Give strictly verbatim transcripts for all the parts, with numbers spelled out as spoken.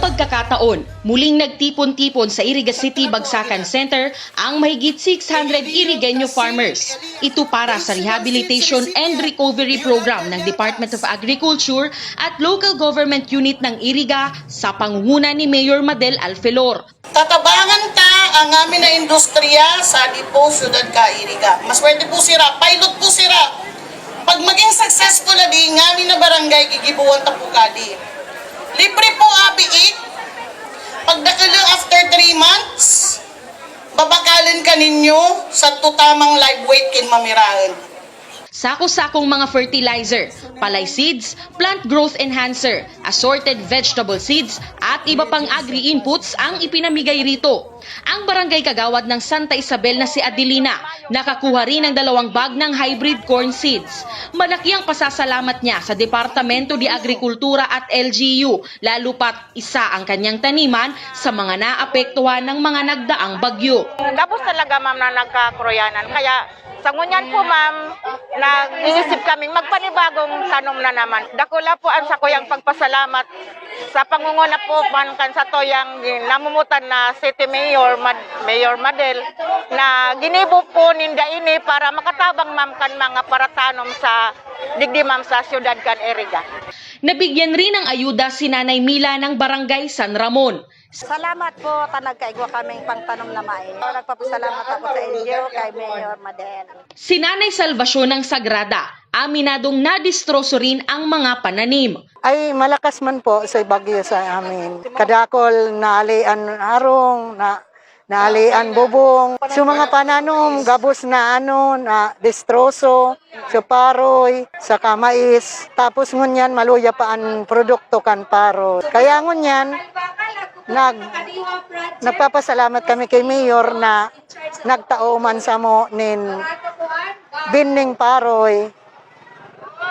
Pagkakataon, muling nagtipon-tipon sa Iriga City Bagsakan Center ang mahigit six hundred Irigeño farmers. Ito para sa Rehabilitation and Recovery Program ng Department of Agriculture at Local Government Unit ng Iriga sa pangunguna ni Mayor Madel Alfelor. Tatabangan ta ang amin na industriya sa Dipo, Syudad kan Iriga. Maswerte po sira, pilot po sira. Pag maging successful na di ngamin na barangay, gigibuan ta po kadi. Libre po abiit. Pagdakula after three months, babakalan ka ninyo sa tutamang live weight kin mamirahan. Sako-sakong mga fertilizer, palay seeds, plant growth enhancer, assorted vegetable seeds, at iba pang agri-inputs ang ipinamigay rito. Ang barangay kagawad ng Santa Isabel na si Adelina, nakakuha rin ng dalawang bag ng hybrid corn seeds. Malaki ang pasasalamat niya sa Departamento de Agrikultura at L G U, lalo pat isa ang kanyang taniman sa mga naapektuhan ng mga nagdaang bagyo. Gabos talaga, ma'am, na nagkakuruyanan. Kaya sa ngunyan po, ma'am, nag-iisip kaming magpanibagong tanom na naman. Dakula po ang sakuyang pagpasalamat sa pangunguna po man kan satuyang namumutan na City Mayor, Mad-, Mayor Madel, na ginibo po ninda ini para makatabang, ma'am, kan mga paratanom sa digdi, ma'am, sa siyudad kan Iriga. Nabigyan rin ng ayuda si Nanay Mila ng Barangay San Ramon. Salamat po ta nagkaigwa kaming pangtanom na mais. Nagpapasalamat ako sa inyo kay Mayor Madel. Si Nanay Salvacion ng Sagrada, aminadong nadistroso rin ang mga pananim. Ay, malakas man po sa bagyo sa amin. Kadakol, naalian harong, na, naalian bubong. So, mga pananom, gabos na ano, na distroso. Sa paroy, saka mais. Tapos ngunyan, maluya pa an produkto kan paroy. Kaya ngunyan, nag-, nagpapasalamat kami kay Mayor na nagtao man samo nin binning paroy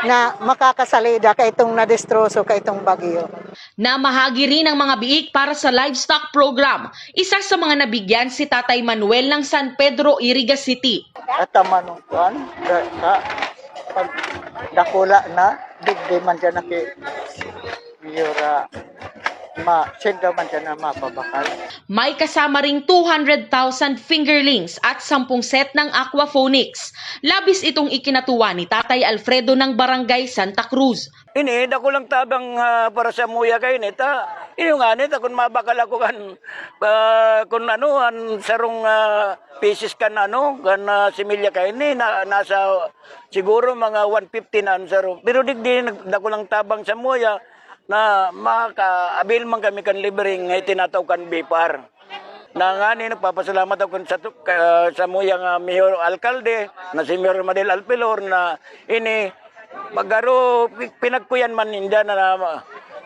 na makakasalida kaitong nadistroso kaitong bagyo. Namahagi rin ang mga biik para sa livestock program. Isa sa mga nabigyan si Tatay Manuel ng San Pedro, Iriga City. At ang manong kuan, da-, ka, pag dakula na, digdi man dyan naki-, yura, ma-, sendo man dyan na mapabakal. May kasama ring two hundred thousand fingerlings at sampung set ng aquaponics. Labis itong ikinatuwa ni Tatay Alfredo ng Barangay Santa Cruz. Ini, dakulang tabang, ah, para samuya kaini ta. Iyo ngani ta, kun mabakal ako kan, ah, kun ano, an sarong, ah, pieces kan ano, kan, ah, similya kaini, na, nasa siguro mga one fifty na an saro. Pero digdi, nag-, dakulang tabang samuya na maka-avail man kami kan libreng itinatao kan BFAR. Na ngani, nagpapasalamat ako sa tu-, ka, samuyang, ah, Mayor Alkalde, na si Mayor Madel Alpilor, na ini, magaro, pi-, pinagkuyan man ninda na, na,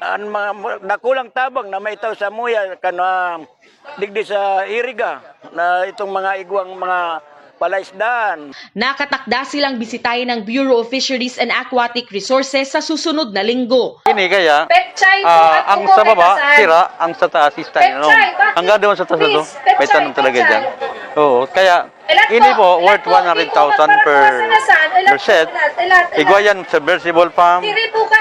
an mga dakulang tabang na maitao samuya, kan, ah, digdi sa Iriga, na itong mga igwang mga palaisdaan. Nakatakda silang bisitahin ng Bureau of Fisheries and Aquatic Resources sa susunod na linggo. Ini kaya, Petchay po ah, at ang upo sa baba, kay Kasal. Sira, ang sa taas is tayo, no? Petchay, bakit? Hanggang doon sa taas na to, Please, may petchay, tanom talaga petchay. Dyan. Oo, kaya Elat ini po, po, elat worth po, one hundred thousand per, per set. Igwa yan, submersible pump,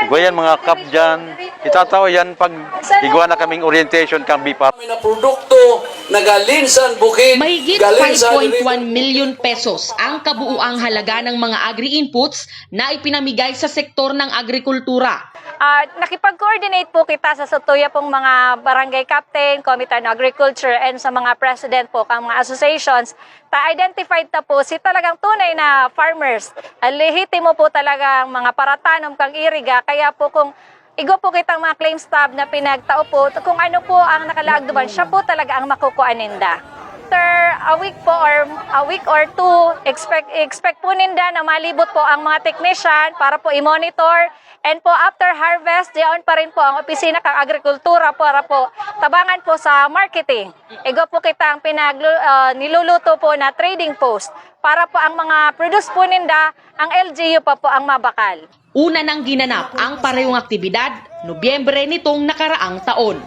igwa yan, mga cup dyan. Itatao yan pag igwa na kaming orientation kang BFAR. May na produkto na galing sa bukid, Mahigit galing sa five point one million pesos ang kabuuang halaga ng mga agri-inputs na ipinamigay sa sektor ng agrikultura. Ah, nakipag-coordinate po kita sa satuya pong mga barangay captain, Committee on Agriculture, and sa mga president po kang mga associations. Ta-identified ta po si talagang tunay na farmers. Ah, lehitimo po talagang mga paratanom kang Iriga. Kaya po kung igwa po kitang mga claims tab na pinagtao po, kung ano po ang nakalaag duman, siya po talaga ang makukuha ninda. After a week po or a week or two, expect, expect po ninda na malibot po ang mga technician para po i-monitor. And po, after harvest, diyaon pa rin po ang opisina kang agrikultura para po tabangan po sa marketing. Igwa po kitang pinaglu-, ah, niluluto po na trading post para po ang mga produce po ninda, ang L G U pa po ang mabakal. Una nang ginanap ang parehong aktibidad, Nobyembre nitong nakaraang taon.